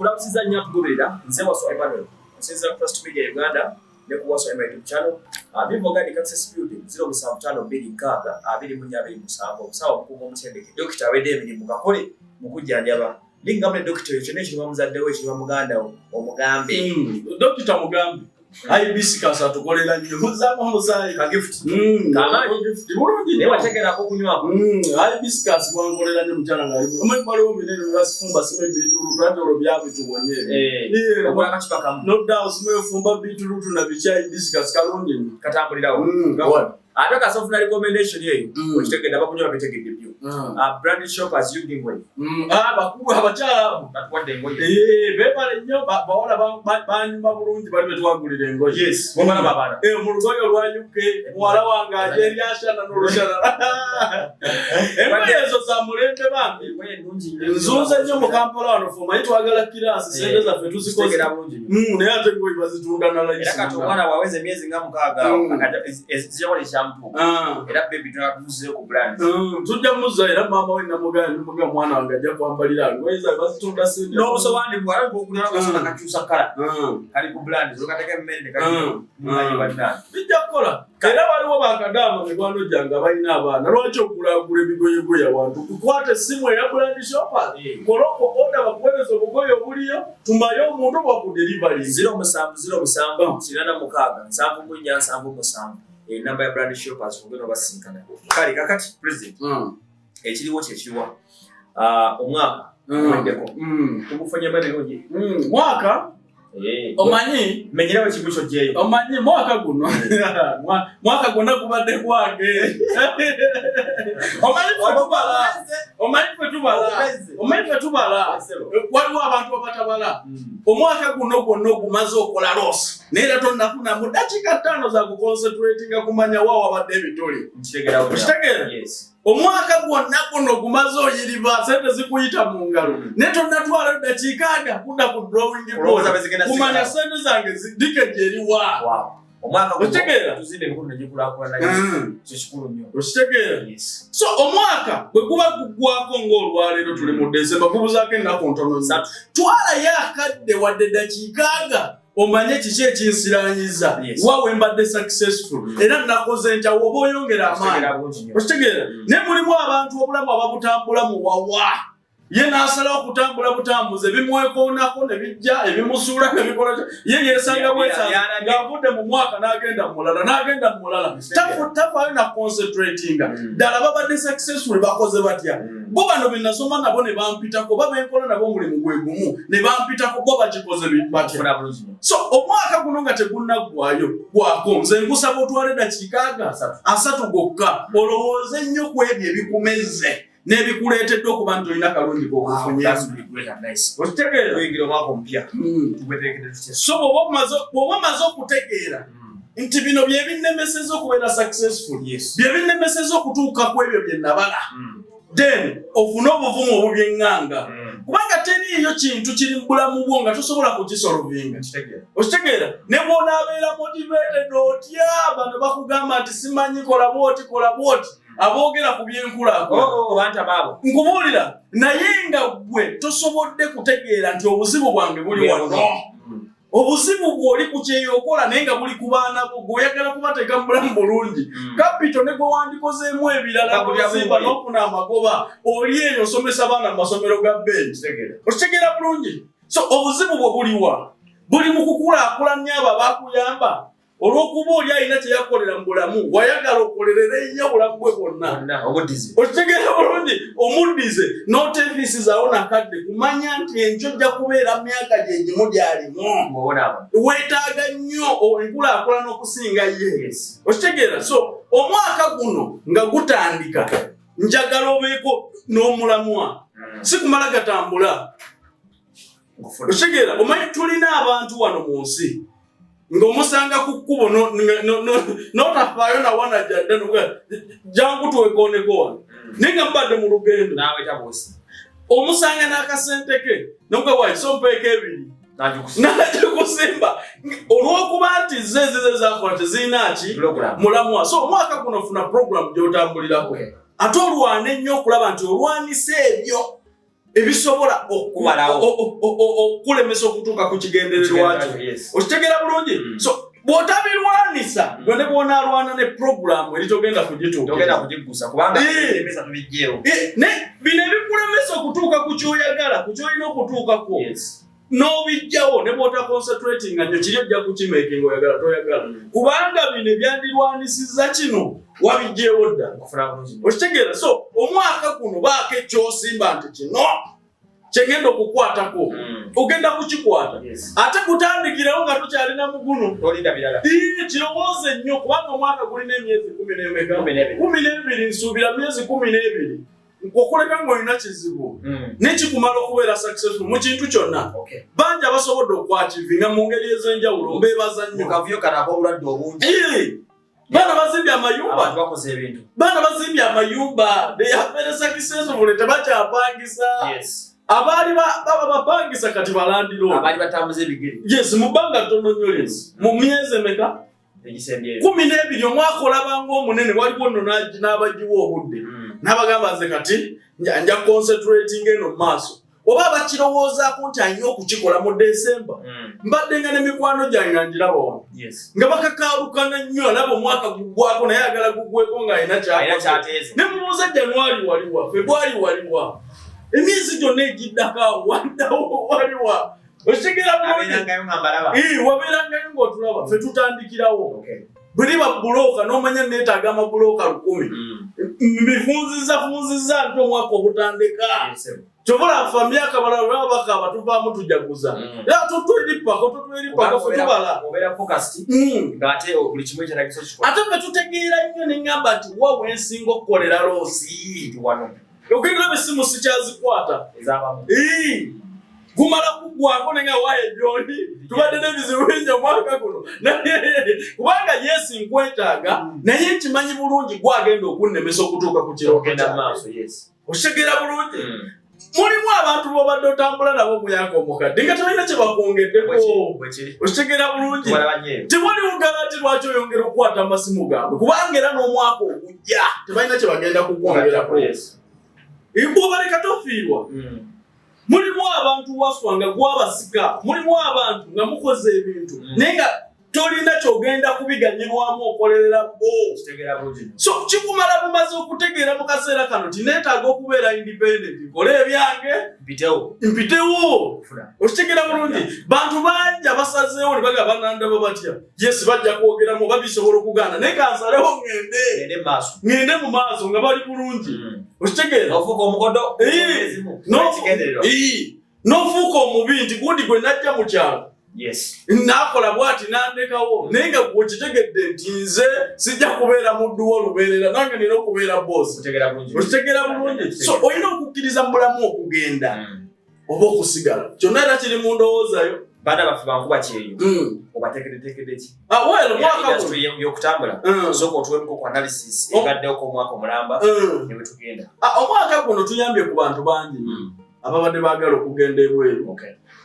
Nkulamusiza nnyo atugoberera. Nze Waswa Emmanuel, nsinzira ku Trust Media Uganda ne ku Waswa Emmanuel YouTube channel. Vivo Organic Access Building, 0752 62427. Omusawo omukugu omutendeke, dokita awedde emirimu kakole mu kujjanjaba. Lingamu ne dokita oyo, kyonna ekiruma muzadde we, ekiruma muganda wo, omugambe. Dokita mugambe hibiscus atukolera nnyo, muzaamu omusaayi. Ka gift. Kamaanyi. Bulungi. Naye wategerako okunywako. Hibiscus bwankolera nnyo mukyala nga ali, omanyi waliwo binene basifumba, sima beetroot, ate olwo byabituwonye ebyo. Okola akacupa kamu. Noddawo sima efumba beetroot na biki, hibiscus kalungi nnyo. Katambulirawo. Ate kasa ofuna recommendation eyo. Okitegedde, abakunywa babitegedde byo. Brand Shoppers UG ngoye. Ah, bakulu abakyala abo. Batuwadde engoye. Beebale nnyo, bawala banyuma bulungi, bali betwagulira engoye. Yes, mubalaba abaana. Mu lugoye olwa UK, muwala wange aja eri ashana n'olushanana. Engoye ezo za mulembe bambi. Engoye ennungi nnyo. Nzunze nnyo mu Kampala wano, fe omanyi twagala class, sente zaffe tuzikoze. Kitegera bulungi nnyo. Naye ate engoye bazitunda na Era layisi. kati omwana bwaweza emyezi nga 6 zijawala ekyamutuuka. Era baby tunatuzeyo ku brand. Tujja muzza, era maama we namugamba, nimugamba mwana wange ajja kwambalira ngoye zange, bazitunda sente. N'obusowaani bwala bwokulira akasoda kakyusa kala. Kali ku brand, zokateka emmere ne kali. Mumanyi bannange. Bijja kukola. Era waliwo bakadaama mikwano gyange abalina abaana, lwaki ogulagula emigoyegoye awantu? Kukwata essimu eya Brand Shoppers, koloko order, bakuweereza obugoye obuliyo, tumaye omuntu bwaku delivery. 0707 86 74 77, enamba ya Brand Shoppers, ogenda obasinkana. Kale kakati president, ekiriwo kyekiriwa? Omwaka guweddeko, tugufunyemu ebirungi. Mwaka omanyi Menyerawo ekimu kyojjeeyo. Omanyi mwaka guno, mwaka gwonna gubadde gwange. Omanyi ffe tubala, omanyi ffe tubala, omanyi ffe tubala, waliwo abantu abatabala. Omwaka guno gwonna ogumaze okola loss, naye era tonnafuna mu dakiika 5 za kuconcentratinga kumanya wa wabadde ebitole. Nkitegeerawo. Okitegeera? Yes. Omwaka gwonna guno gumaze oyiriba, sente zikuyita mu ngalo, naye tonnatwala dakiika aga kudda ku drawing board Olowooza bwe zigenda kumanya sigala. sente zange leakage eriwa. Wow. Omwaka guno Okitegeera? tuzimba emikulu ne gikulaakulana, kyo kikulu nnyo. Okitegeera? Yes. So omwaka bwe guba guggwako ng'olwaleero tuli mu Desemba, gubuzaako ennaku ntono nnyo. 3. Twalayo akadde wadde dakiika aga omanye kiki ekinsiranyiza, wa wembadde successful, era nakoze ntya, woba oyongera amaanyi. Kitegeera bulungi nnyo. Okitegeera? Naye mulimu abantu obulamu ababutambula muwawa, ye n'asalawo okutambula butambuzi, ebimwekoonako ne bijja, ebimusuula ne bikola ye yeesanga bwesanga ng'avudde mu mwaka n'agenda mu mulala, n'agenda mu mulala. Tafaayo na concentratinga. Ddala babadde successful bakoze batya? Bo bano be nasoma nabo ne bampitako, ba benkola nabo omulimu gwe gumu ne bampitako, bo bagikoze batya? Kufuna bulungi nnyo. So omwaka guno nga tegunnaggwayo gwako, nze nkusaba otwale dakiika aga 30 gokka, olowooze nnyo ku ebyo ebikumeze n'ebikuleetedde okuba nti olina kalungi kokufunye. That's really great and nice. Okitegeera? Tuyingira omwaka omupya, tugweteekedde tutya? So bw'oba omaze okutegeera nti bino bye binnemeseza okubeera successful, bye binnemeseza okutuuka ku ebyo bye nabala, then ofune obuvumu obubyeŋŋanga, kubanga teriiyo kintu kiri mu bulamu bwo nga tosobola kukisolvinga. Nkitegeera. Okitegeera? Ne bw'onaabeera motivated otya, bano bakugamba nti simanyi, kola bwoti, kola bwoti, aboogera ku byenkulaakulana. Oh, bantama abo. Nkubuulira, naye nga ggwe tosobodde kutegeera nti obuzibu bwange buli wano. Obuzibu bw'oli ku kyeyokola, naye nga buli ku baana bo, gweoyagala kubateeka mu bulamu bulungi. Capital ne gwe wandikozeemu ebirala, Bakugulira n'ozimba bungi. n'ofuna amagoba, oli eyo osomesa baana mu masomero ga bbeeyi. Nkitegeera. Okitegeera bulungi? So obuzibu bwe buliwa? Buli mu kukulaakulanya abo abakuyamba. Olw'okuba oli alina kye yakolera mu bulamu, wayagala okolerere nnyo obulamu bwe bwonna. Bonna obuddize. Okitegeera bulungi? Omuddize n'otefiisizaawo nakadde kumanya nti enkyo ojja kubeera mu myaka gye gimu gyalimu. Ng'obonaabona. Weetaaga nnyo enkulaakulana okusinga ye. Okitegeera? So omwaka guno nga gutandika, njagala obeeko n'omulamwa, si kumala gatambula. Nkufuna. Okitegeera? Omanyi tulina abantu wano mu nsi ng'omusanga ku kkubo n'otafaayo nawana gyadde, jangu twekooneko wano, naye nga mubadde mu lugendo. N'aweta bwosi. Omusanga n'akasente ke noga waiso mpeeko ebiri. N'agikusimba. N'agikusimba olw'okuba nti ze ezize zakola tezirina ki? Program. Mulamwa. So omwaka guno funa program gy'otambulirako, ate olwane nnyo okulaba nti olwanisa ebyo. Ebisobola okukulemesa okutuuka ku kigendererwa kyo. Okitegeera bulungi? So bw'otabirwanisa, gwe ne bw'onaalwana ne puroguramu eri togenda kugituukirira. Bino ebikulemesa okutuuka ku ky'oyagala, ku ky'olina okutuukako, n'obijjawo, ne bw'otaconcentratinga nnyo kiri ojja kukimakinga oyagala toyagala, kubanga bino ebyandirwanisiza kino wabijjeewo dda. Okitegeera? So omwaka guno baako ekyosimba nti kino kyengenda okukwatako, ogenda kukikwata. Ate kutandikirawo nga tukyalina muguno, kirowooze nnyo, kubanga omwaka gulina emyezi 12, 12. Nsuubira myezi 12 okuleka ng'olina kizibu nekikumala okubeera successful mu kintu kyonna. Bangi abasobodde okwachievinga mu ngeri ez'enjawulo, mbeebaza nnyo. Baana bazimbye amayumba, baana bazimbye amayumba, they are very successful, tebakyapangisa. Abaali baba bapangisa kati balandiro. Yes, mu bbanga ttono nnyo lino, mu myezi emeka? 12. Omwaka olabanga omunene, waliwo nno n'abagiwa obudde n'abagamba, nze kati nja concentrating eno mu maaso, oba abakirowoozaako nti alina okukikola mu Desemba. Mbadde nga nemikwano gyange nga ngiraba wano nga bakakaalukana nnyo, alaba omwaka gugwako naye agala gugweko ng'alina kyakoze. Ne mubuuza, January waliwa, February waliwa, emyezi gyonna egiddako awo waddawo waliwa? Okitegeera bulungi? Wabeerangayo ng'otulaba ffe tutandikirawo. Bwe liba bulooka n'omanya neetaaga amabulooka 1000, mbifunziza funziza nti omwaka ogutandika. Kyova olaba myaka balala baba bakaaba, tuvaamu tujaguza. Era totweripako, totweripako, fe tubala. Ate ffe tutegeera nnyo, neŋŋamba nti wa wensinga okukolera loss, ogenda olaba essimu sikyazikwata, gumala kuggwako naye nga waayo gyoli tubadde n'ebizibu bingi omwaka guno, kubanga yes, nkwetaaga, naye nkimanyi bulungi gwagenda okunnemesa okutuuka ku kirooto kyange. Okitegeera bulungi? Mulimu abantu bobadde otambula nabo omuyaka omukadde nga tebalina kye bakwongeddeko. Okitegeera bulungi? Tewaliwo guarantee lwaki oyongera okukwata amasimu gaabwe, kubanga era n'omwaka ogujja tebalina kye bagenda kukwongerako. Bw'obaleka tofiirwa. Mulimu abantu waswa nga gwabasika, mulimu abantu nga mukoze ebintu naye nga tolina kyogenda kubiganyirwamu, okolerera bo. So kikumala bumaze okutegeera mu kaseera kano ti neetaaga okubeera independent, nkole ebyange mpitewo. Okitegeera bulungi? Bantu bangi abasazeewo ne bagamba banandaba batya, yes, bajja kwogeramu oba bisobola okugaana, naye kansalewo ŋŋende ŋŋende mu maaso nga bali bulungi. Okitegeera? N'ofuuka omubi nti gundi gwe najja mu kyalo naakola bwati nandekawo, naye nga gweokitegedde nti nze sijja kubeera muddu wo lubeerera, nange nina okubeera boss. Okitegeera bulungi? So olina okukkiriza mu bulamu okugenda oba okusigala, kyonna era kiri mu ndowoozayo. Baana baffe bankuba kyeyo, obateekeddeteekedde ki? Ah, well, omwaka guno yokutambula, sooka otuwemuko ku analysis ebaddeko omwaka omulamba ne bwe tugenda. Ah, omwaka guno tuyambye ku bantu bangi ababadde baagala okugenda ebweru,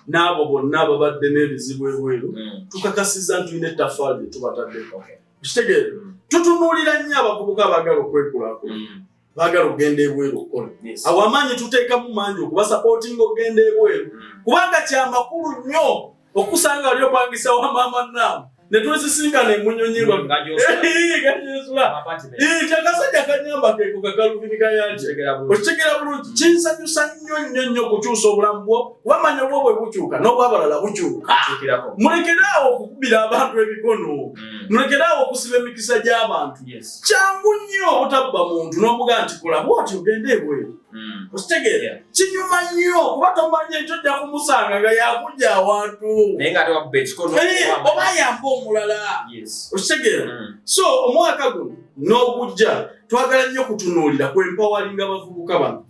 n'abo bonna ababadde n'ebizibu ebweru. Tukakasiza nti tulina ettaffaali lye tubataddeko. Okitegeera? Tutunuulira nnyo abavubuka abaagala okwekulaakulana, baagala okugenda ebweru okukola. Awo amaanyi tuteekamu mangi okubasupportinga okugenda ebweru, kubanga kyamakulu nnyo okusanga wali opangisa wa maama naamu ne twesisinkana emunyonyi ganyesula kyakasajja kanyamba keko kakalubini kayanja. Okitegeera bulungi? Kinsanyusa nnyo nnyo nnyo okukyusa obulamu bwo, wamanya obwo bwe bukyuka n'obwabalala bukyuka. Mulekeraawo okukubira abantu ebikono, mulekeraawo okusiba emikisa gy'abantu. Kyangu nnyo obutabba muntu n'omugaa nti kola bwoti ogende ebweru. Okitegeera? Kinyuma nnyo kuba tomanya ekyo ojja kumusanga nga yakujja awantu oba ayamba omulala. Okitegeera? So omwaka guno n'ogujja twagala nnyo kutunuulira kwempoweringa abavubuka bano.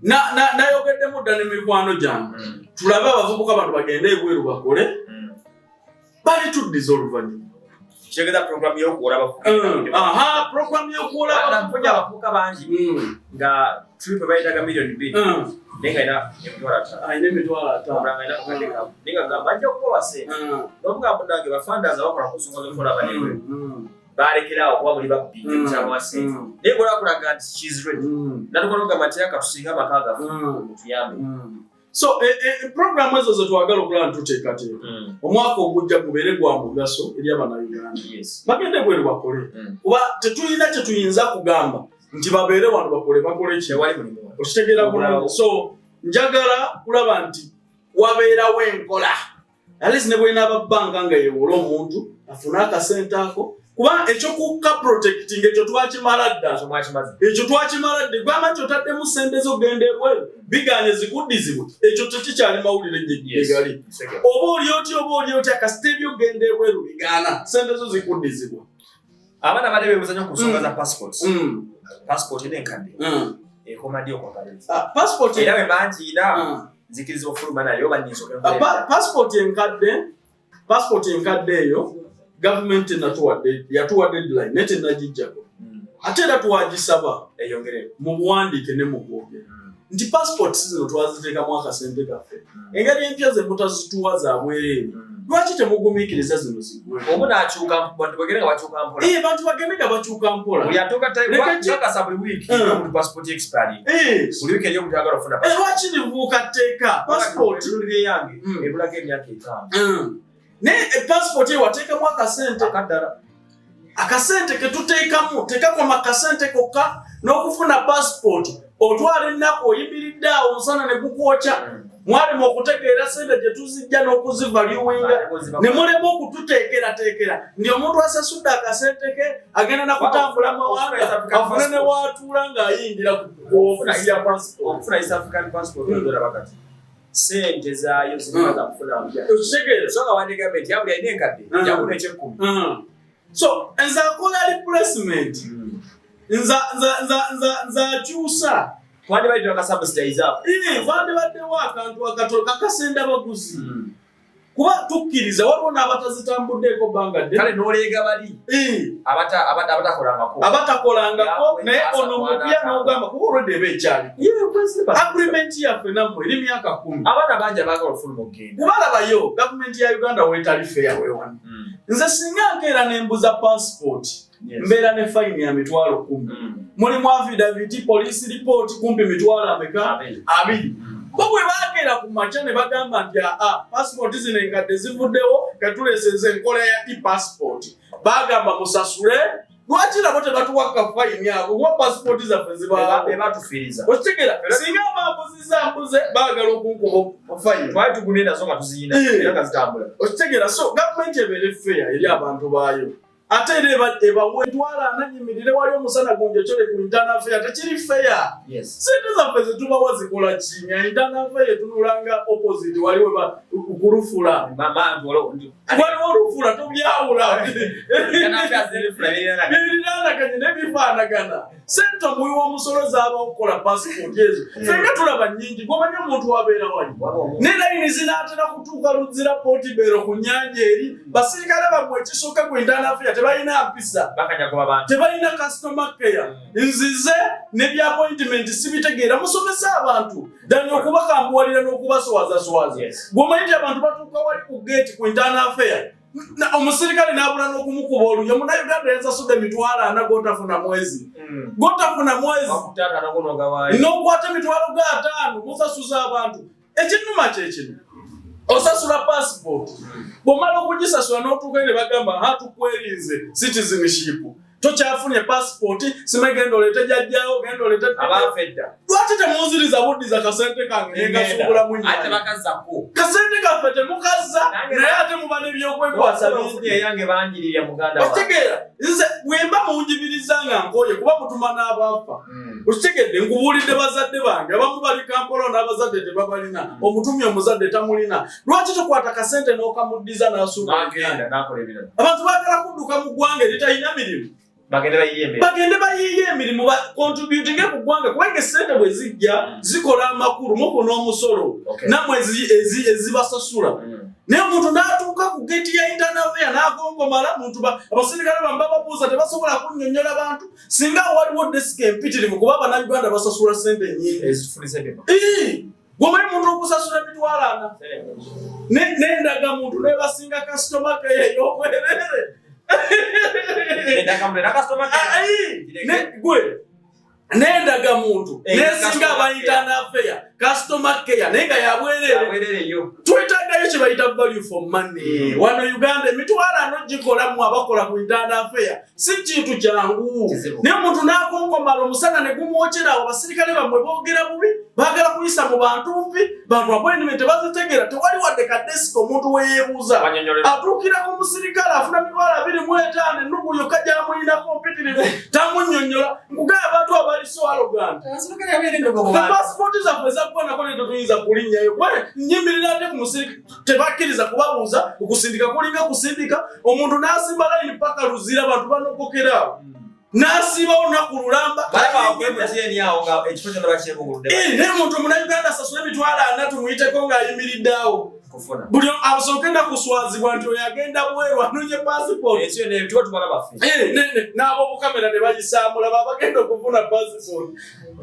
Nayogeddemu dda ne mikwano gyange, tulabe abavubuka bano bagende ebweru bakole, balituddiza oluvannyuma. Kitegeeza program y'okuwola abavubuka. Aha, program y'okuwola abavubuka. Abavubuka bangi nga trip bayitaga 2 million, naye nga alina 500,000. Alina 500,000. Omulanga alina akakadde kamu, naye nga gamba ajja kubawa sente n'omugamba, munange, bafandaza bakola ku nsonga z'okukola abanebweru. Balekerawo kuba muli babbi temukyaba sente, naye bwolakulaga nti she's ready, natukola ogamba nti akatusinga amaka gaffe, mutuyambe. So programu ezo zetwagala okulaba ntuteekateeka, omwaka ogujja gubeere gwa mugaso eri Abannayuganda, bagende bweru bakole, kuba tetulina kye tuyinza kugamba nti babeere wano bakole. Bakole ki? Tewali mulimu wano. Okitegeera bulungi? So njagala kulaba nti wabeerawo enkola, at least ne bwenaaba banka nga yewola omuntu afune akasente ako, kuba ekyokuka protecting ekyo twakimala dda. Ekyo mwakimaze. Ekyo twakimala dda. Gwama nti otaddemu sente z'okugenda ebweru, biganye zikuddizibwe, ekyo tekikyali mawulire gyegali. Oba oli otya, oba oli otya, kasita ebyokugenda ebweru bigaana, sente zo zikuddizibwa. Abaana badde beebuuza nnyo ku nsonga za passports. Passport eno enkadde ekoma ddi okwagala? Ah, passport Era bwe bangiina, nzikiriza okufuluma nayo oba nninza? Ah, passport enkadde eyo gavumenti tenatuwadde, yatuwa deadline naye tenagijjako. Ate era twagisaba Eyongere. mu buwandiike ne mu kwogera nti passport zino twaziteekamu akasente kaffe, engeri empya ze mutazituwa za bwereere, lwaki temugumiikiriza zino zigwe? Omu n'akyuka, bantu bagende nga bakyuka mpola. Eh, bantu bagende nga bakyuka mpola. Buli atuuka Leka kakasa buli wiiki omuntu passport expiry, buli wiiki eri omuntu ayagala okufuna. Eh, lwaki livuuka tteeka passport? Ebitundu byeyange ebulako emyaka 5. Naye passport eyo wateekamu akasente. Akaddala. Akasente ketuteekamu tekakoma kasente kokka. N'okufuna passport otwala ennaku, oyimiridde awo omusana ne gukwokya. Mwalema okutegeera sente gye tuzijja n'okuzivaluinga, ne mulema okututeekerateekera nti omuntu asasudde akasente ke agenda nakutambula mawanga, afune ne waatuula ng'ayingira ku ofiisi ya passport. Okufuna East African passport, olaba kati sente zaayo zirina za kufuna mpya. Okitegeera? So nga wandigambye nti abuli alina enkadde, yakuna ekyekkumi. So nze akola replacement, nze akyusa. Twandibadde bakasubsidize ako. Eh, wandibaddewo akantu akato kakasenda baguzi, kuba tukkiriza waliwo n'abatazitambuddeeko bbanga ddene. Kale n'oleega bali abatakolangako. Abatakolangako, naye Asa ono mwana mupya ataano. n'ogamba kuba olwedde eba ekyali agreement yaffe nammwe eri myaka 10. Abaana bangi abaagala ofuluma okugenda. Kubalabayo gavumenti ya Uganda weetali fair weewano. Nze singa nkeera nembuza passport, mbeera ne fine ya 100,000. Mulimu affidavit, police report, kumpi mitwalo ameka? 20. 20. Bo bwe bakeera ku makya ne bagamba nti aa, passport zino enkadde zivuddewo, katuleeseza enkola ya e-passport, bagamba musasule. Lwaki nabo tebatuwa ka fine ako, kuba passport zaffe zibaawo? Bebatufiiriza. Okitegeera? Singa bambuziza mbuze, baagala okunkuba fine. Twali tugumye nazo nga tuziyina era nga zitambula. Okitegeera? So gavumenti ebeere fair eri abantu baayo, ate era ebawe 40,000 nyimirire wali omusana gunjokyole ku internal affair, tekiri fair. Sente zaffe zetubawa zikola kinya? Internal affair etunulanga opposite, wali weba kulufula, waliwo olufula tobyawula, biriraanaganye nebifaanagana. Sente omuwi w'omusolo zaabawo okukola passport ezo, fenga tulaba nnyingi. Gwomanyi omuntu wabeera wali ne layini zinaatera kutuuka Luzira, Portbell, ku nnyanja eri. Basirikale bammwe ekisooka ku internal affair tebalina mpisa. Bakanyagoba bantu. Tebalina customer care. Nzize nebya appointment sibitegeera. Musomese abantu ddala okubakambuwalira n'okubaswazaswaza. Gwomanyi nti abantu batuuka wali ku gate ku internal affair, omusirikale n'abula n'okumukuba oluyo. Munauganda yasasudde 40,000 gotafuna mwezi, gotafuna mwezi. N'okwata 50,000 musasuza abantu. Ekinuma kyekino, osasula passport, bw'omala okugisasula n'otuuka ne bagamba ha, tukwerinze citizenship, tokyafunye passport, sime genda oleete jajjawo, genda oleete. Abaafa edda. Lwaki temunziriza buddiza kasente kange negasuubulamu? Ate Nyanya bakazzako. Kasente kaffe temukazza. Nange Naye ate muba n'ebyokwekwasa bingi. Eyange bangirira muganda wange. Okitegeera? Nze bwemba munjibiriza nga nkoye, kuba mutuma n'abaafa. Okitegedde? Nkubuulidde, bazadde bange abamu bali Kampala, n'abazadde tebabalina. Omutumye omuzadde tamulina. Lwaki tokwata kasente n'okamuddiza n'asuuba? N'agenda n'akola ebirala. Abantu baagala kudduka mu ggwanga eritalina mirimu. Bagende bayiye embeera. Bagende bayiiye emirimu, bacontributinge ku ggwanga, kubanga esente bwe zijja zikola amakulu mufuna omusolo, nammwe ezibasasula. Naye omuntu n'atuuka ku geeti ya internal affair n'agongomala muntu, abasirikale bamu bababuuza, tebasobola kunnyonnyola bantu. Singa waliwo desk empitirivu, kuba Abannayuganda basasula sente nyingi. Ezifunisa ebyuma. Gwomanyi muntu okusasula 40,000 n'endagamuntu nebasinga customer care ey'obwerere. Gwe n'endagamuntu nesinga aba internal affair, customer care, naye nga yabwereere. Twetagayo kye bayita value for money. Wano Uganda emitwalo ano gikolamu abakola ku internal affair si kintu kyangu, naye omuntu n'akonkomala omusana ne gumwokyera awo. Abasirikale bammwe boogera bubi, baagala kuyisa mu bantu mpi, bantu appointment tebazitegeera, tewali wadde ka desk omuntu we yeebuuza atuukira ku musirikale afuna 25,000, ennugu yokka gyamuyinako mpitirivu, tamunnyonnyola. Nkugamba, abantu abali so arrogant. Pasipooti zaffe ezaggwanako ne tetuyinza kulinnyayo, kuba nyimirira ate ku musirikale tebakkiriza kubabuuza. Okusindika kulinga kusindika omuntu n'asimba layini paka Luzira, abantu banogokeraawo, n'asiibawo olunaku lulamba. Naye omuntu omunauganda asasula 40,000 tumuyiteko ng'ayimiridde awo, buli asooke nakuswazibwa nti oyo agenda bweru anonye pasipooti, n'ab'obukamera ne bayisaamu, laba abagenda okufuna pasipooti.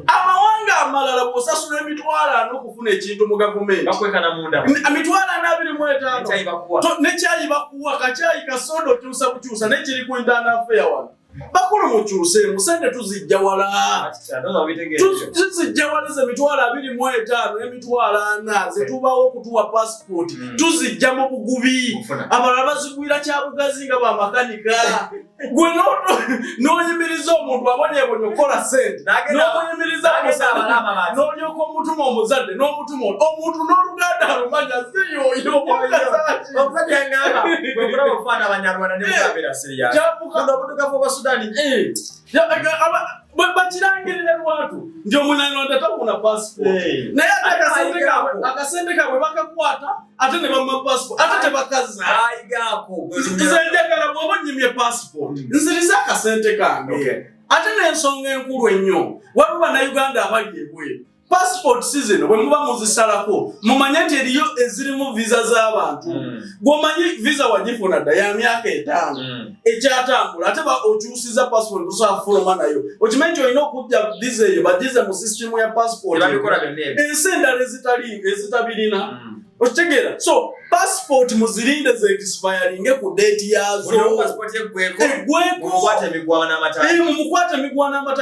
Amawanga amalala bw'osasula 40,000 okufuna ekintu mu gavumenti, 425,000, nekyayi bakuwa kakyayi kasoda, okyusa bukyusa nekiri ku internal affair wano. Bakulu, mukyuseemu, sente tuzijja wala, tuzijja wala. Ze 25,000 n'40,000 zetubawo okutuwa passport tuzijja mu bugubi, abalala bazigwira kyabugazi nga bamakanika. Gwe n'oyimiriza omuntu abonyebonye okukola sente, n'omuyimiriza, n'olyoka omutuma omuzadde, n'omutuma omuntu n'oluganda alumanya siyoyo. Omusajja ngamba bwekulaba ofaana Abanyarwanda ne mugabeera serious obudugavu obwa Sudani. Bakirangirire lwatu nti omunyarwanda tafuna passport, naye ate akasente kaabwe bakakwata, ate ne bamma passport, ate tebakaza. Nze njagala bw'oba onyimye passport, nziriza akasente kange. Ate n'ensonga enkulu ennyo, waliwo Bannayuganda abali ebweru, passport si zino bwe muba muzisalako mumanye nti eriyo ezirimu visa z'abantu. Gwomanyi visa wagifuna dda ya myaka 5 ekyatambula, ate okyusiza passport, tosobola kufuluma nayo. Okimanyi nti olina okujja visa eyo bagize mu system ya passport. Ensi endala ezitali ezitabirina, okitegeera? So passport muzirinde ze expiringe ku date yaazo, eggweko. Mumukwate emigwa n'amata.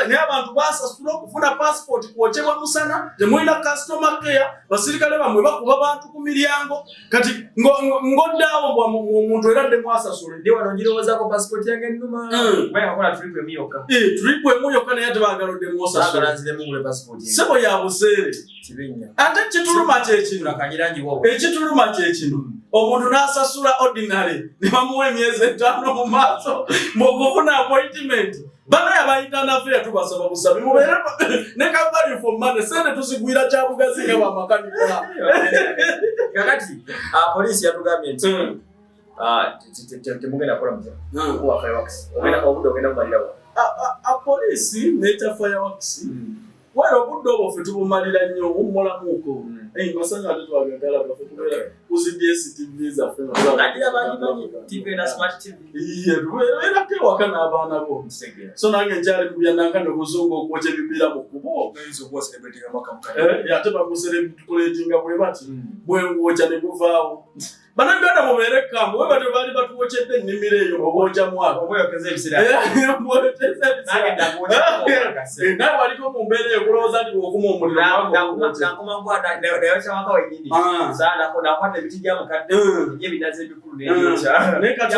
Naye abantu basasula okufuna passport kwokyebwa musana, temulina customer care, basirikale bammwe bakuba bantu ku miryango. Kati ng'oddaawo omuntu era ddemu asasule. Ndi wano ngirowoozako passport yange ennuma. Kuba trip emu yokka. Trip emu yokka, naye tebaagala oddemu osasule. Sebo ya buseere. Ate kituluma kyekino, ekituluma kyekino, omuntu n'asasula ordinary ne bamuwa emyezi 5 mu maaso ng'okufuna appointment. Bano yabayita naffe yatubasaba busabi mubeere ne ka value for money, sente tuzigwira kyabugazi nga bamakanika. Kakati poliisi yatugambye nti temugenda kukola mutya kuwa fireworks, obudde ogenda bumalirawo? Poliisi nekya fireworks, wera obudde obwo ffe tubumalira nnyo, wummulamuuko. Masanya ate twagagala gaffe tubeera ku zi DSTV zaffe. Tubeerako ewaka n'abaana bo. So nange nkyali mu byanankane obuzungu okwokya ebipiira mu kkubo, ate bagucelebratinga bwe bati bwengwokya ne guvaawo. Bannayuganda mubeere kambu we batyo, baali batuwokyedde ennimiro eyo obwokya mwaka nawe waliko mu mbeera eyo kulowooza nti bwokuma omuliro. Nakwata emiti gya mukadde ebinazi ebikulu. Naye kati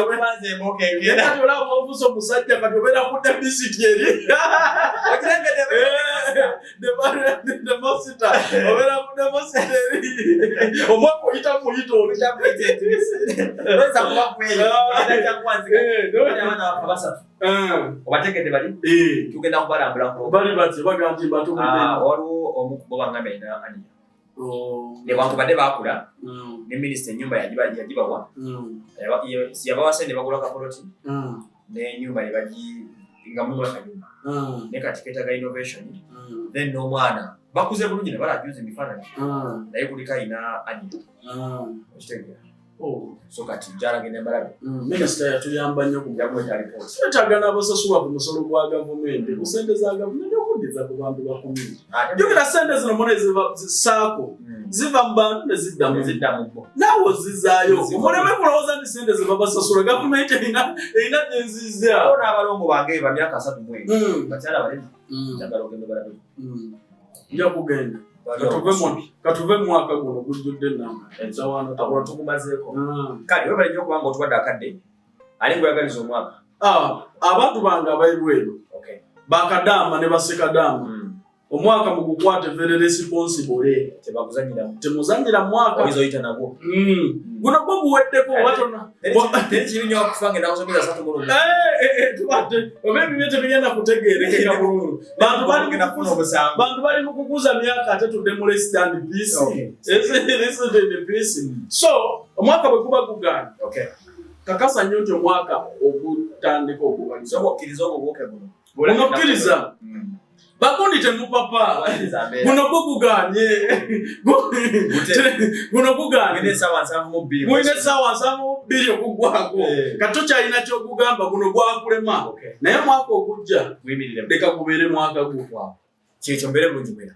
olaba ofuuse omusajja, kati obeera ku deficit eri deposita, obeera ku deposit eri omwaka oyita muyita oli. Obategedde bali tugenda kubalambulako. Bali bati bagamba nti batumidde. Waliwo omu ku bo bangambye alina aniya, newankubadde baakula ne minisita ennyumba yagibawa, yabawa sente bagula kapoloti n'enyumba ne bagi nga mulimu akanyumba, naye kati keetaaga innovation. Then n'omwana bakuze bulungi ne balajuza emifaananyi, naye kuliko alina aniya, okitegeera? So kati njala genda mbalabe. Minisita yatuyamba nnyo ku Yakweta alipooti. Twetaaga n'abasasulwa ku musolo gwa gavumenti, ku sente za gavumenti okuddiza ku bantu ba community. Jjukira sente zino muna eziva saako. Ziva mu bantu ne zidda mu bo. Naawe ozizaayo. Muleme kulowooza nti sente ze babasasula gavumenti erina gye nzizza. N'abalongo bange ba myaka 31, bakyala banene, njagala ogenda balabe. Nja kugenda. Katuve mu mwaka guno gujjudde enamba. Awo tugumazeeko. Kale webale nnyo okubanga otuwadde akadde. Ani gweyagaliza omwaka? Ah, abantu bange abaibweru, bakadaama ne basekadaama, omwaka mugukwate very responsible. Tebaguzanyiramu. Temuzanyira mwaka. Oyinza oyita nagwo. Guno gwo guweddeko oba tona. Teri kibi nnyo okufa nga ennaku z'omwezi 31. Eh, eh, tubadde oba ebibyo tebigenda kutegeerekeka bulungi. Bantu bali mu Ogenda kufuna omusango. Bantu bali mu kukuza myaka, ate tudde mu rest and peace. Rest and peace. So omwaka bwe guba gugaanye, kakasa nnyo nti omwaka ogutandika ogubaliza. Sooka okkiriza ogwo gwoke guno. Onokkiriza. Bagundi temupapa. Okkiriza mbeera. Guno gwo guganye. Guno guganye. Mulina essaawa 72. Mulina essaawa 72 okuggwako. Kati tokyalina kyokugamba, guno gwakulema. Naye omwaka ogujja, Muyimiriremu. leka gubeere mwaka gwo. Kyekyo, mbeere bulungi mwera.